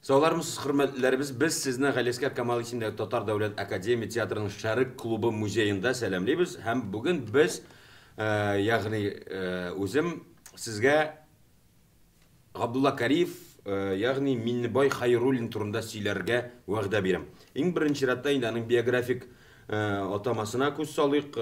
Саулармысыз, хөрмәтлеләребез, без сезне Галиәсгар Камал исемендәге Татар дәүләт академия театрының Шәрык клубы музеенда сәламлибез һәм бүген без, ягъни үзем сезгә Габдулла Кариев, ягъни Миннебай Хәйруллин турында сөйләргә вәгъдә бирәм. Иң беренче чиратта инде аның биографик атамасына күз салыйк.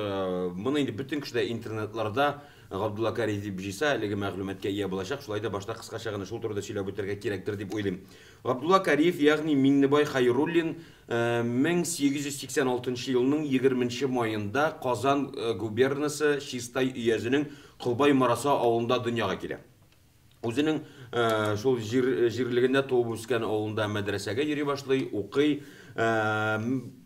Моны инде бөтен кеше дә интернетларда Габдулла Кариев дип җыйса, әлеге мәгълүматка ия булачак. Шулай да башта кыскача гына шул турыда сөйләп үтәргә кирәктер дип уйлыйм. Габдулла Кариев, ягъни Миңнебай Хәйруллин 1886 елның 20 маенда Казан губернасы Чистай өязенең Колбай Мораса авылында дөньяга килә. Үзенең шул җир, җирлегендә туып үскән авылында мәдрәсәгә йөри башлый, укый.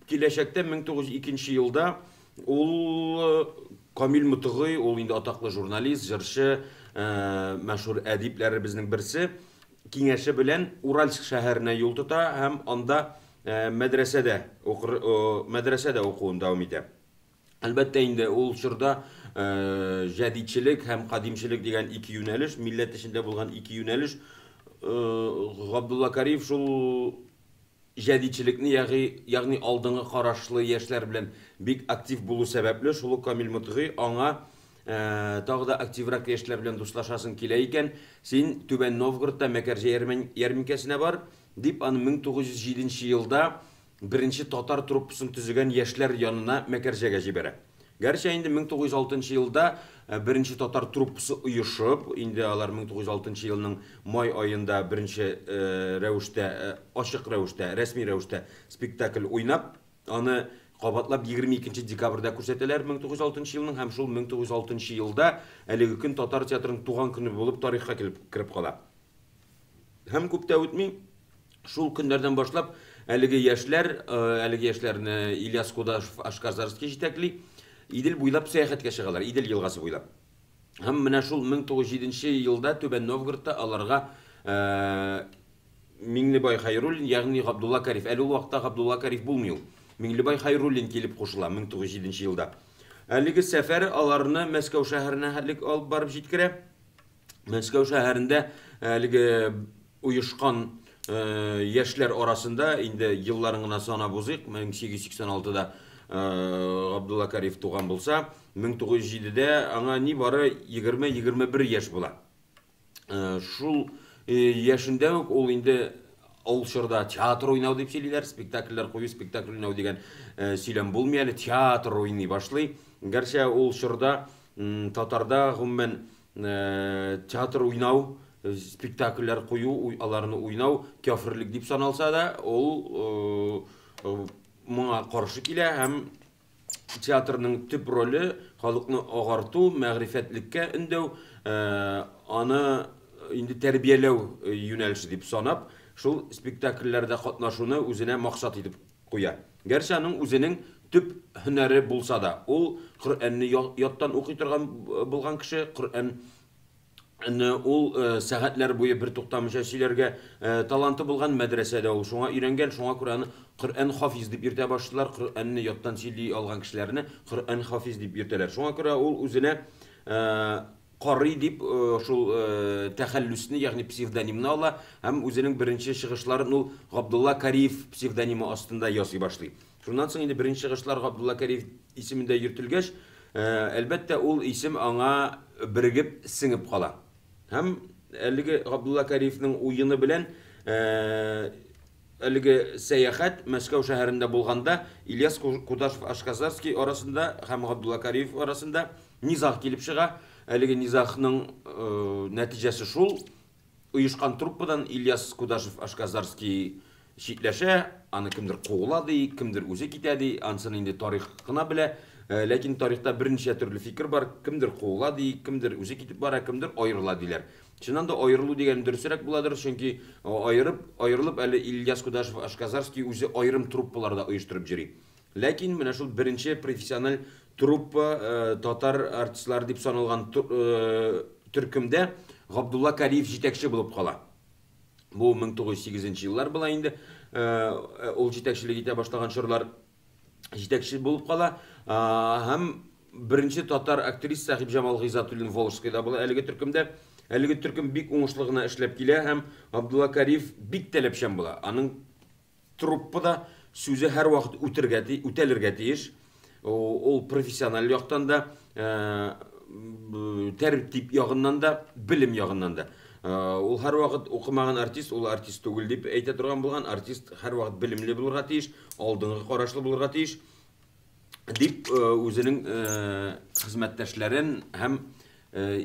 Киләчәктә 1902 елда ул Камил Мотыгый, ул инде атаклы журналист, җырчы, мәшһүр әдипләребезнең берсе, киңәше белән Уральск шәһәренә юл тота һәм анда мәдрәсәдә укыр, мәдрәсәдә укуын дәвам итә. Әлбәттә инде, ул чорда җәдитчелек һәм кадимчелек дигән ике юнәлеш, милләт эчендә булган ике юнәлеш. Габдулла Кариев шул җәдитчелекне, ягъи, ягъни алдынгы карашлы яшьләр белән бик актив булу сәбәпле, шул ук Камил Мотыгый аңа тагы да активрак яшьләр белән дуслашасың килә икән, син Түбән Новгородта Мәкәрҗә ярминкәсенә бар, дип аны 1907 елда беренче татар труппасын төзегән яшьләр янына Мәкәрҗәгә җибәрә. Гәрчә инде 1906 елда беренче татар труппасы оешып, инде алар 1906 елның май аенда беренче рәвештә, ачык рәвештә, рәсми рәвештә спектакль уйнап, аны кабатлап 22 декабрьдә күрсәтәләр 1906 елның һәм шул 1906 елда әлеге көн татар театрының туган көне булып тарихка килеп кереп кала. Һәм күп тә үтми, шул көннәрдән башлап әлеге яшьләр, әлеге яшьләрне Ильяс Кудашев Ашказарский җитәкли, Идел буйлап сәяхәткә чыгалар, Идел елгасы буйлап. Һәм менә шул 1907 елда Түбән Новгородта аларга Миңлебай Хәйруллин, ягъни Габдулла Кариев, әле ул вакытта Габдулла Кариев булмый ул. Миңлебай Хәйруллин килеп кушыла 1907 елда. Әлеге сәфәр аларны Мәскәү шәһәренә хәтлек алып барып җиткерә. Мәскәү шәһәрендә әлеге оешкан яшьләр арасында инде елларын гына санап узыйк, 1886-да Габдулла Кариев туган булса, 1907-дә аңа нибары 20-21 яшь була. Шул яшендә үк ул инде ул чорда театр уйнау дип сөйлиләр, спектакльләр кую, спектакль уйнау дигән сөйләм булмый әле, театр уйный башлый. Гәрчә ул чорда татарда гомумән театр уйнау, спектакльләр кую, аларны уйнау кяферлек дип саналса да, ул моңа каршы килә һәм театрның төп роле халыкны агарту, мәгърифәтлеккә өндәү, аны инде тәрбияләү юнәлеше дип санап, шул спектакльләрдә катнашуны үзенә максат итеп куя. Гәрчә аның үзенең төп һөнәре булса да, ул Коръәнне яттан укый торган булган кеше, Коръәнне ул сәгатьләр буе бер туктамыйча сөйләргә таланты булган, мәдрәсәдә ул шуңа өйрәнгән, шуңа күрә аны Коръән хафиз дип йөртә башладылар, Коръәнне яттан сөйли алган кешеләрне Коръән хафиз дип йөртәләр. Шуңа күрә ул үзенә Карый дип шул тәхәллүсне, ягъни псевдонимны ала һәм үзенең беренче чыгышларын ул Габдулла Кариев псевдонимы астында ясый башлый. Шуннан соң инде беренче чыгышлар Габдулла Кариев исемендә йөртелгәч, әлбәттә, ул исем аңа берегеп, сеңеп кала. Һәм әлеге Габдулла Кариевның уены белән әлеге сәяхәт Мәскәү шәһәрендә булганда Ильяс Кудашев Ашказарский арасында һәм Габдулла Кариев арасында низаг килеп чыга. Әлеге низагның нәтиҗәсе шул, оешкан труппадан Ильяс Кудашев Ашказарский читләшә, аны кемдер куыла ди, кемдер үзе китә ди, анысын инде тарих кына белә. Ләкин тарихта берничә төрле фикер бар, кемдер куыла ди, кемдер үзе китеп бара, кемдер аерыла диләр. Чыннан да аерылу дигән дөресрәк буладыр, чөнки аерып, аерылып әле Ильяс Кудашев Ашказарский үзе аерым труппалар да оештырып йөри. Ләкин менә шул беренче профессиональ труппа татар артистлары дип саналган төркемдә Габдулла Кариев җитәкче булып кала. Бу 1908 еллар була инде. Ул җитәкчелек итә башлаган чорлар җитәкче булып кала. Һәм беренче татар актриса Сәхибҗамал Гыйззатуллин Волжскийда була әлеге төркемдә. Әлеге төркем бик уңышлы гына эшләп килә һәм Габдулла Кариев бик таләпчән була. Аның труппада сүзе һәрвакыт үтергә, үтәлергә тиеш. Ул профессиональ яктан да, тәртип ягыннан да, белем ягыннан да. Ул һәрвакыт укымаган артист, ул артист түгел дип әйтә торган булган. Артист һәрвакыт белемле булырга тиеш, алдынгы карашлы булырга тиеш дип үзенең хезмәттәшләрен һәм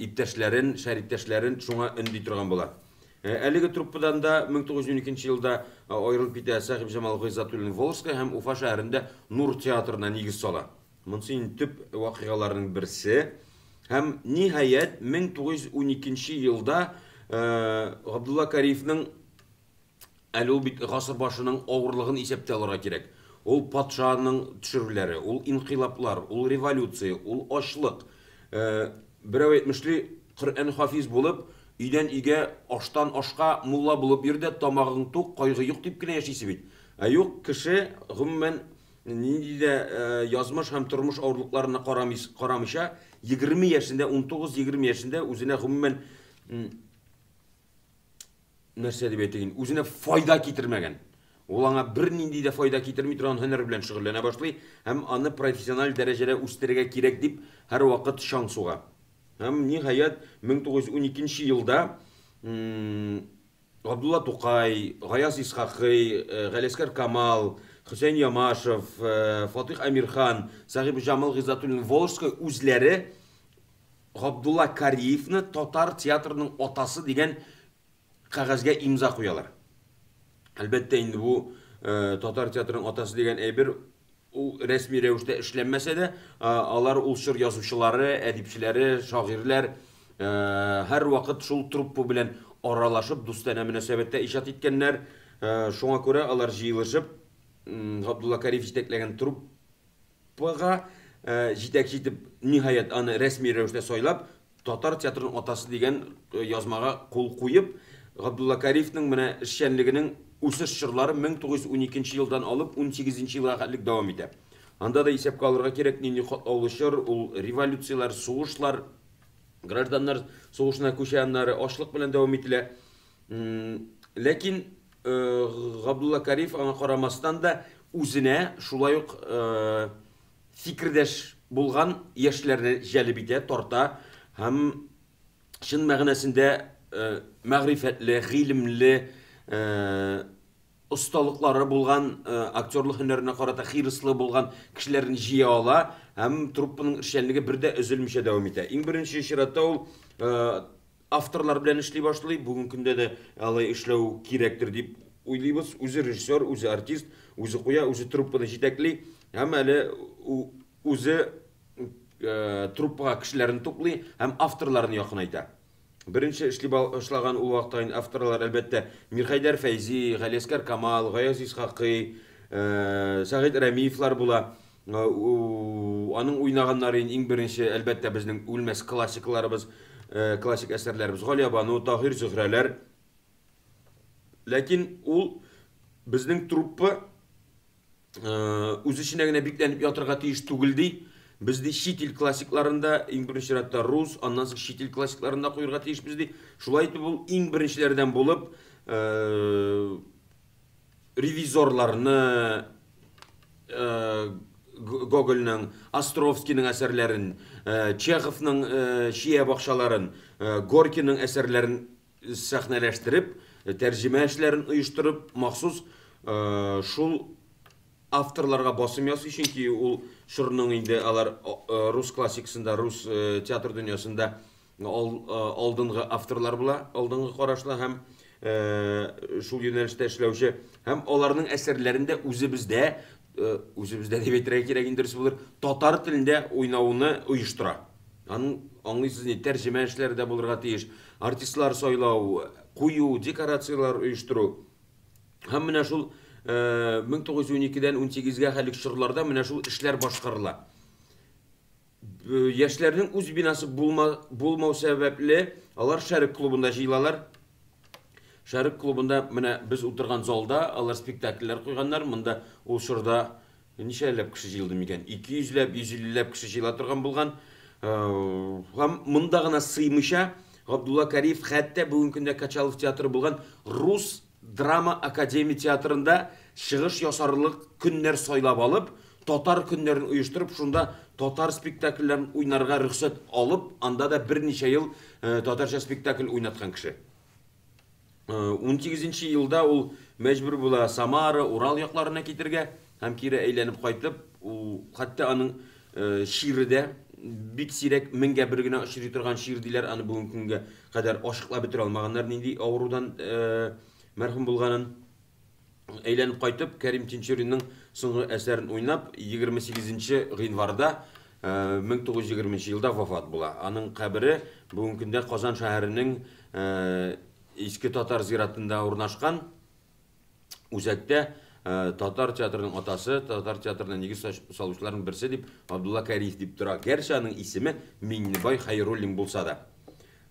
иптәшләрен, шәриктәшләрен шуңа өнди торган була. Әлеге труппадан да 1912 елда аерылып китә Сәхибҗамал Гыйззатуллин Волжская һәм Уфа шәһәрендә Нур театрына нигез сала. Монысы инде төп вакыйгаларның берсе. Һәм ниһаять 1912 елда Габдулла Кариевның, әле ул бит гасыр башының авырлыгын исәптә алырга кирәк. Ул патшаның төшерүләре, ул инкыйлаблар, ул революция, ул ачлык. Берәү әйтмешли, Коръән хафиз булып, өйдән өйгә, аштан ашка мулла булып йөр дә, тамагың тук, кайгы юк дип кенә яшисе бит. Ә юк, кеше гомумән нинди дә язмыш һәм тормыш авырлыкларына карамыйча, 20 яшендә, 19-20 яшендә үзенә гомумән нәрсә дип әйтик, үзенә файда китермәгән. Ул аңа бернинди дә файда китерми торган һөнәр белән шөгыльләнә башлый һәм аны профессиональ дәрәҗәдә үстерергә кирәк дип һәрвакыт чаң суга. Һәм ниһаять 1912 елда Габдулла Тукай, Гаяз Исхакый, Галиәсгар Камал, Хөсәен Ямашев, Фатих Әмирхан, Сәхибҗамал Гыйззәтуллин Волжский үзләре Габдулла Кариевны татар театрының атасы дигән кәгазьгә имза куялар. Әлбәттә инде бу татар театрының атасы дигән әйбер ул рәсми рәвештә эшләнмәсә дә, алар ул чор язучылары, әдипчеләре, шагыйрьләр һәрвакыт шул труппа белән аралашып, дустанә мөнәсәбәттә иҗат иткәннәр. Шуңа күрә алар җыелышып, Габдулла Кариев җитәкләгән труппага җитәкче итеп, ниһаять, аны рәсми рәвештә сайлап, татар театрының атасы дигән язмага кул куеп, Габдулла Кариевның менә эшчәнлегенең үсеш чорлары 1912 елдан алып 18 елга хәтлек дәвам итә. Анда да исәпкә алырга кирәк, нинди катлаулы чор, ул революцияләр, сугышлар, гражданнар сугышына күчә, аннары ачлык белән дәвам ителә. Ләкин Габдулла Кариев аңа карамастан да үзенә шулай ук фикердәш булган яшьләрне җәлеп итә, тарта һәм чын мәгънәсендә мәгърифәтле, гыйлемле, осталыклары булган, актерлык һөнәренә карата хирыслы булган кешеләрне җыя ала һәм труппаның эшчәнлеге бер дә өзелмичә дәвам итә. Иң беренче чиратта ул авторлар белән эшли башлый. Бүгенге көндә дә алай эшләү кирәктер дип уйлыйбыз. Үзе режиссер, үзе артист, үзе куя, үзе труппаны җитәкли һәм әле үзе труппага кешеләрен туплый һәм авторларны якынайта. Беренче эшли башлаган ул вакытта инде авторлар әлбәттә Мирхәйдәр Фәйзи, Галиәсгар Камал, Гаяз Исхакый, Сәгыйть Рәмиевлар була. Аның уйнаганнары иң беренче әлбәттә безнең үлмәс классикларыбыз, классик әсәрләребез Галиябану, Таһир Зөһрәләр. Ләкин ул безнең труппа үз эченә генә бикләнеп ятырга тиеш түгел ди. Без ди чит ил классикларында, иң беренче чиратта рус, аннан соң чит ил классикларында куярга тиешбез ди. Шулай итеп ул иң беренчеләрдән булып ревизорларны, Гогольнең, Островскийның әсәрләрен, Чеховның чия бакчаларын, Горькийның әсәрләрен сәхнәләштереп, тәрҗемә эшләрен оештырып, махсус шул авторларга басым ясый, чөнки ул чорның инде алар рус классикасында, рус театр дөньясында алдынгы авторлар була, алдынгы карашлы һәм шул юнәлештә эшләүче һәм аларның әсәрләрендә үзебездә, үзебездә дип әйтергә кирәк инде дөрес булыр, татар телендә уйнауны оештыра. Аның аңлыйсыз ни, тәрҗемә эшләре дә булырга тиеш, артистлар сайлау, кую, декорацияләр оештыру. Һәм менә шул 1912-дән 18-гә хәлек чорларда менә шул эшләр башкарыла. Яшьләрнең үз бинасы булмау сәбәпле, алар Шәрык клубында җыелалар. Шәрык клубында менә без утырган залда алар спектакльләр куйганнар. Монда ул чорда ничәләп кеше җыелды микән? 200ләп, 150ләп кеше җыела торган булган. Һәм монда гына сыймыйча, Габдулла Кариев хәтта бүгенге көндә Качалов театры булган Рус драма академия театрында чыгыш ясарлык көннәр сайлап алып, татар көннәрен оештырып, шунда татар спектакльләрен уйнарга рөхсәт алып, анда да берничә ел татарча спектакль уйнаткан кеше. 18 елда ул мәҗбүр була Самара, Урал якларына китергә һәм кире әйләнеп кайтып, ул хәтта аның чире дә бик сирәк, меңгә бер генә очрый торган чир диләр, аны бүгенге көнгә кадәр ачыклап бетерә алмаганнар, нинди авырудан мәрхүм булганын. Әйләнеп кайтып, Кәрим Тинчуринның соңгы әсәрен уйнап, 28 гыйнварда 1920 елда вафат була. Аның кабере бүгенге көндә Казан шәһәренең Иске Татар зиратында урнашкан. Үзәктә татар театрының атасы, татар театрына нигез салучыларның берсе дип Абдулла Кариев дип тора. Гәрчә аның исеме Миңнебай Хәйруллин булса да.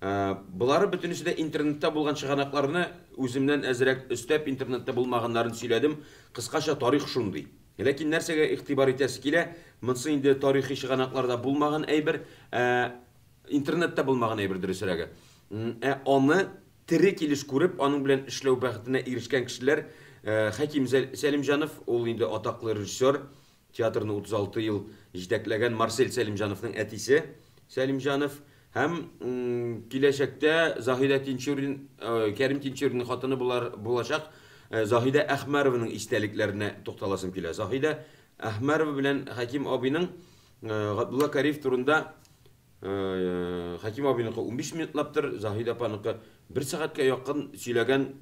Болары бөтенесе дә интернетта булган чыганакларны үземнән әзрәк өстәп, интернетта булмаганнарын сөйләдем. Кыскача тарих шундый. Ләкин нәрсәгә игътибар итәсе килә, монысы инде тарихи чыганакларда булмаган әйбер, интернетта булмаган әйбер дөресрәге. Ә аны тере килеш күреп, аның белән эшләү бәхетенә ирешкән кешеләр, Хәким Сәлимҗанов, ул инде атаклы режиссер, театрны 36 ел җитәкләгән Марсель Сәлимҗановның әтисе Сәлимҗанов һәм киләчәктә Заһидә Тинчурин, Кәрим Тинчуринның хатыны булачак Заһидә Әхмәрованың истәлекләренә тукталасым килә. Заһидә Әхмәрова белән Хәким абыйның Габдулла Кариев турында Хәким абыйныкы 15 минутлаптыр, Заһидә апаныкы бер сәгатькә якын сөйләгән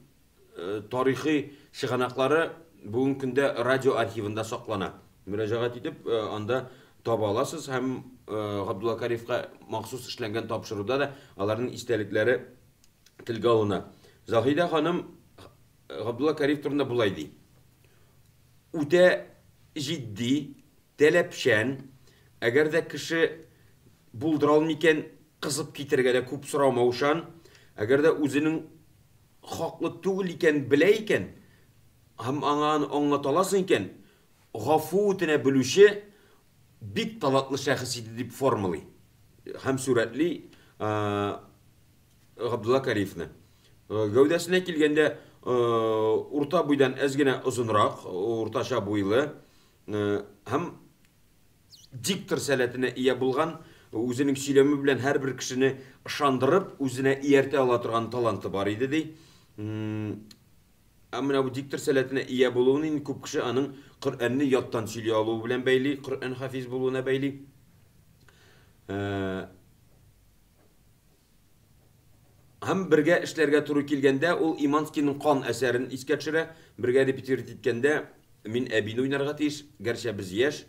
тарихи чыганаклары бүгенге көндә радио архивында саклана. Мөрәҗәгать итеп, анда таба аласыз һәм Габдулла Кариевка махсус эшләнгән тапшыруда да аларның истәлекләре телгә алына. Заһидә ханым Габдулла Кариев турында болай ди. Үтә җитди, таләпчән, әгәр дә кеше булдыра алмый икән, кызып китергә дә күп сорамаучан, әгәр дә үзенең хаклы түгел икән белә икән, һәм аңа аны аңлата аласың икән, гафу үтенә белүче бик талантлы шәхес иде дип формалый һәм сурәтли Габдулла Кариевны. Гәүдәсенә килгәндә, урта буйдан әз генә озынрак, уртача буйлы һәм диктор сәләтенә ия булган, үзенең сөйләме белән һәрбер кешене ышандырып, үзенә ияртә ала торган таланты бар иде ди. Ә менә бу диктор сәләтенә ия булуын инде күп кеше аның Коръәнне яттан сөйли алуы белән бәйли, Коръән хафиз булуына бәйли. Һәм бергә эшләргә туры килгәндә, ул Иманскийның Кан әсәрен искә төшерә. Бергә репетировать иткәндә, мин әбине уйнарга тиеш, гәрчә без яшь.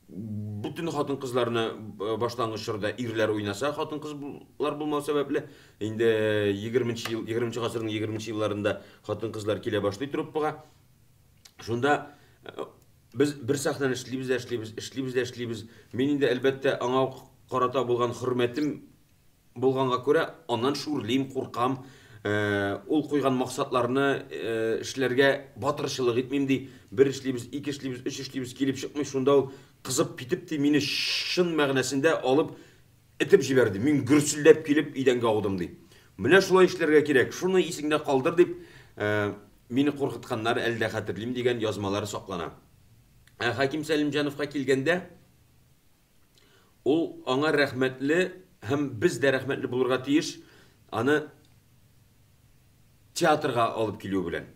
Бөтен хатын-кызларны башлангыч чорда ирләр уйнаса, хатын-кызлар булмау сәбәпле, инде 20 ел, 20 гасырның 20 елларында хатын-кызлар килә башлый труппага. Шунда без бер сәхнәне эшлибез дә эшлибез, эшлибез дә эшлибез. Мин инде, әлбәттә, аңа карата булган хөрмәтем булганга күрә, аннан шүрлим, куркам. Ул куйган максатларны эшләргә батырчылык итмим ди. Бер эшлибез, ике эшлибез, өч эшлибез, килеп чыкмый. Шунда ул кызып китеп ди, мине чын мәгънәсендә алып этеп җибәрде. Мин гөрселдәп килеп идәнгә аудым ди. Менә шулай эшләргә кирәк, шуны исеңдә калдыр дип, мине куркытканнар әле дә хәтерлим дигән язмалары саклана. Ә Хәким Сәлимҗановка килгәндә, ул аңа рәхмәтле һәм без дә рәхмәтле булырга тиеш, аны театрга алып килү белән.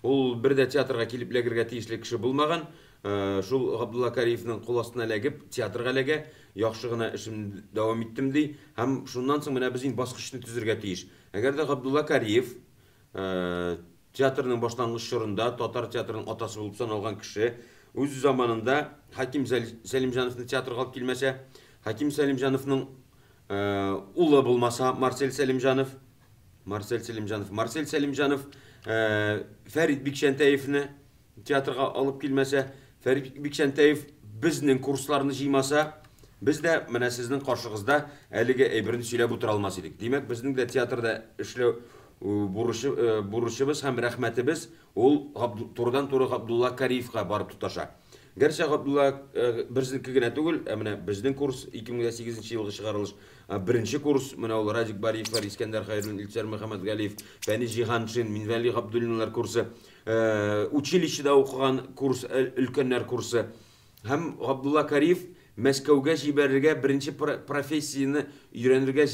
Ул бер дә театрга килеп эләгергә тиешле кеше булмаган. Шул Габдулла Кариевның кул астына эләгеп, театрга эләгә. Яхшы гына эшемне дәвам иттем ди. Һәм шуннан соң менә без инде баскычны төзергә тиеш. Әгәр дә Габдулла Кариев театрның башлангыч чорында татар театрының атасы булып саналган кеше үз заманында Хәким Сәлимҗановны театрга алып килмәсә, Хәким Сәлимҗановның улы булмаса Марсель Сәлимҗанов, Марсель Сәлимҗанов, Марсель Сәлимҗанов Фәрит Бикчәнтәевне театрга алып килмәсә, Фәрит Бикчәнтәев безнең курсларны җыймаса, без дә менә сезнең каршыгызда әлеге әйберне сөйләп утыра алмас идек. Димәк, безнең дә театрда эшләү бурычы, бурычыбыз һәм рәхмәтебез ул турыдан-туры Габдулла Кариевка барып тоташа. Гәрчә Габдулла берсенеке генә түгел, ә менә безнең курс 2008 елгы чыгарылыш, беренче курс, менә ул Радик Бариевлар, Искәндәр Хәйруллин, Илсөяр Мөхәммәтгалиев, Фәнис Җиһаншин, Минвәли Габдуллиннар курсы, училищеда укыган курс, өлкәннәр курсы. Һәм Габдулла Кариев Мәскәүгә җибәрергә беренче профессияне өйрәнергә,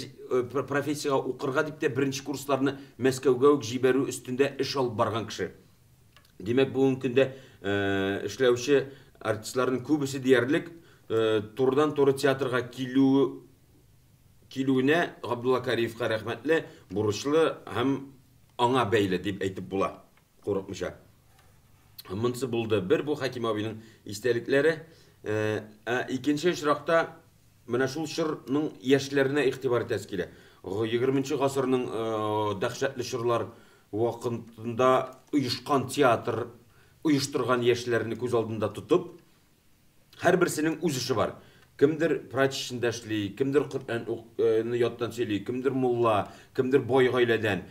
профессиягә укырга дип тә беренче курсларны Мәскәүгә үк җибәрү өстендә эш алып барган кеше. Димәк, бүгенге көндә эшләүче артистларның күбесе диярлек турыдан-туры театрга килү килүенә Габдулла Кариевка рәхмәтле, бурычлы һәм аңа бәйле дип әйтеп була, курыкмыйча. Монысы булды бер бу Хәким абыйның истәлекләре. Ә икенче очракта менә шул чорның яшьләренә игътибар итәсе килә. 20 гасырның дәһшәтле чорлар вакытында оешкан театр оештырган яшьләрне күз алдында тотып, һәрберсенең үз эше бар. Кемдер прачечныйда эшли, кемдер Коръән яттан сөйли, кемдер мулла, кемдер бай гаиләдән,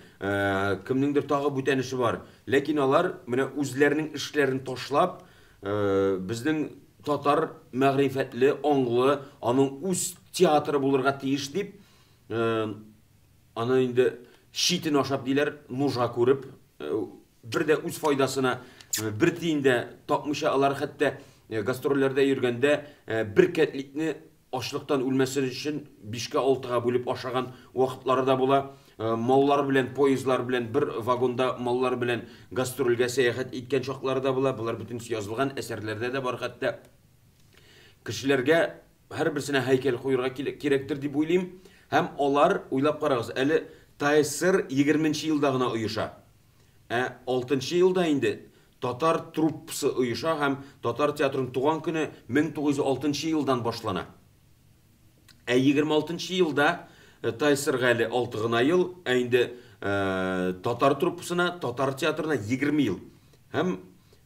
кемнеңдер тагы бүтән эше бар. Ләкин алар менә үзләренең эшләрен ташлап, безнең татар мәгърифәтле, аңлы, аның үз театры булырга тиеш дип, аны инде читен ашап диләр, нужа күреп, бер дә үз файдасына бер тиен дә тапмыйча, алар хәтта гастрольләрдә йөргәндә бер кәтлитне ачлыктан үлмәсен өчен 5-кә 6-га бүлеп ашаган вакытлары да була. Маллар белән, поездлар белән бер вагонда маллар белән гастрольгә сәяхәт иткән чаклары да була. Болар бөтенесе язылган әсәрләрдә дә бар хәтта. Кешеләргә һәрберсенә һәйкәл куерга кирәктер дип уйлыйм. Һәм алар, уйлап карагыз, әле ТАССР 20 елда гына оеша. Ә 6 елда инде татар труппасы оеша һәм татар театрының туган көне 1906 елдан башлана. Ә 26 елда ТАССРга әле 6 гына ел, ә инде татар труппасына, татар театрына 20 ел. Һәм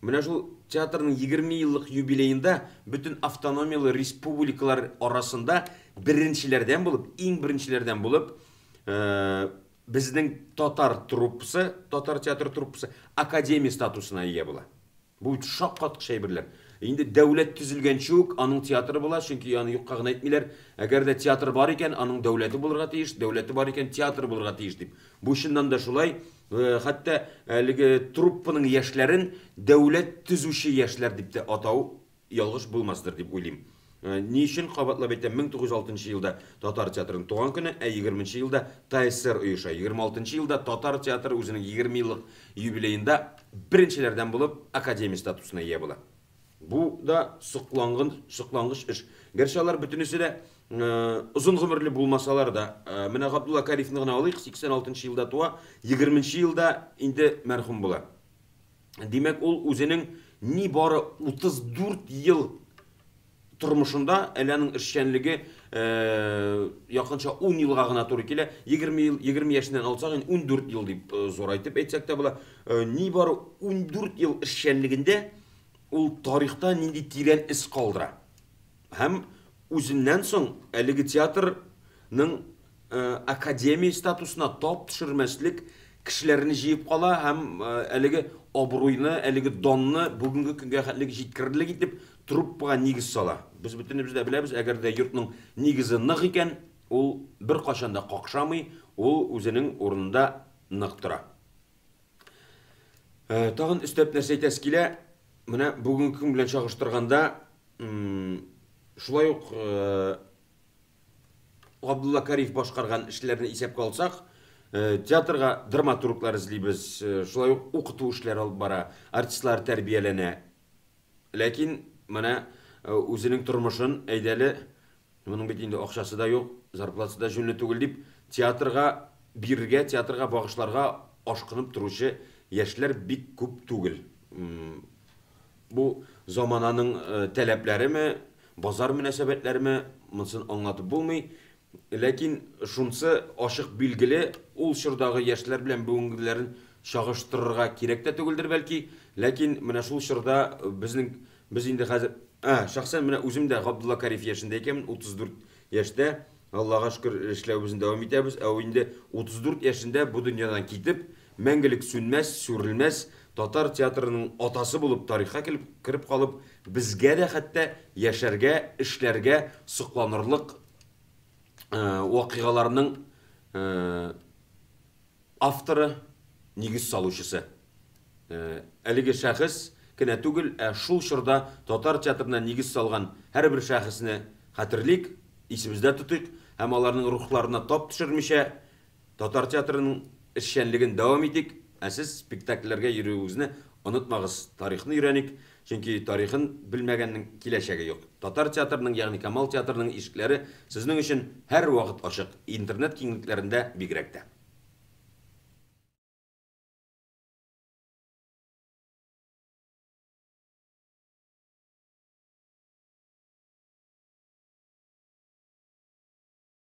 менә шул театрның 20 еллык юбилеенда бөтен автономиялы республикалар арасында беренчеләрдән булып, иң беренчеләрдән булып, безнең татар труппасы, татар театр труппасы академия статусына ия була. Бу шаккаткыч әйберләр. Инде дәүләт төзелгәнче үк аның театры була, чөнки аны юкка гына әйтмиләр. Әгәр дә театр бар икән, аның дәүләте булырга тиеш, дәүләте бар икән, театр булырга тиеш дип. Бу чыннан да шулай. Хәтта әлеге труппаның яшьләрен дәүләт төзүче яшьләр дип тә атау ялгыш булмастыр дип уйлыйм. Ни өчен кабатлап әйтәм, 1906 елда татар театрының туган көне, ә 20 елда ТАССР оеша. 26 елда татар театры үзенең 20 еллык юбилеенда беренчеләрдән булып академия статусына ия була. Бу да соклангыч эш. Гәрчә алар бөтенесе дә озын гомерле булмасалар да, менә Габдулла Кариевны гына алыйк, 86 елда туа, 20 елда инде мәрхүм була. Димәк, ул үзенең ни бары 34 ел тормышында әле аның эшчәнлеге якынча 10 елга гына туры килә. 20 ел, 20 яшеннән алсак, инде 14 ел дип зурайтып әйтсәк тә була. Ни бары 14 ел эшчәнлегендә ул тарихта нинди тирән эз калдыра. Һәм үзеннән соң әлеге театрның академия статусына тап төшермәслек кешеләрне җыеп кала һәм әлеге абруйны, әлеге данны бүгенге көнгә хәтлек җиткерерлек итеп труппага нигез сала. Без бөтенебез дә беләбез, әгәр дә йортның нигезе нык икән, ул бер кашан да какшамый, ул үзенең урынында нык тора. Тагын өстәп нәрсә әйтәсе килә, менә бүгенге көн белән чагыштырганда, шулай ук Габдулла Кариев башкарган эшләрне исәпкә алсак, театрга драматурглар эзлибез, шулай ук укыту эшләре алып бара, артистлар тәрбияләнә. Ләкин менә үзенең тормышын әйдәле, моның бит инде акчасы да юк, зарплатасы да җүнле түгел дип, театрга бирергә, театрга багышларга ашкынып торучы яшьләр бик күп түгел. Бу замананың таләпләреме, базар мөнәсәбәтләреме, монысын аңлатып булмый. Ләкин шунысы ачык билгеле, ул чордагы яшьләр белән бүгенгеләрен чагыштырырга кирәк тә түгелдер бәлки, ләкин менә шул чорда безнең, без инде хәзер, шәхсән менә үзем дә Габдулла Кариев яшендә икәнмен, 34 яшьтә, Аллага шөкер, эшләвебезне дәвам итәбез. Ә ул инде 34 яшендә бу дөньядан китеп, мәңгелек сүнмәс, сүрелмәс татар театрының атасы булып тарихка килеп кереп калып, безгә дә хәтта яшәргә, эшләргә сокланырлык вакыйгаларның авторы, нигез салучысы. Әлеге шәхес кенә түгел, ә шул чорда татар театрына нигез салган һәрбер шәхесне хәтерлик, исебездә тотыйк һәм аларның рухларына тап төшермичә, татар театрының эшчәнлеген дәвам итик, ә сез спектакльләргә йөрүегезне онытмагыз, тарихны өйрәник, чөнки тарихын белмәгәннең киләчәге юк. Татар театрының, ягъни Камал театрының ишекләре сезнең өчен һәрвакыт ачык, интернет киңлекләрендә бигрәк тә.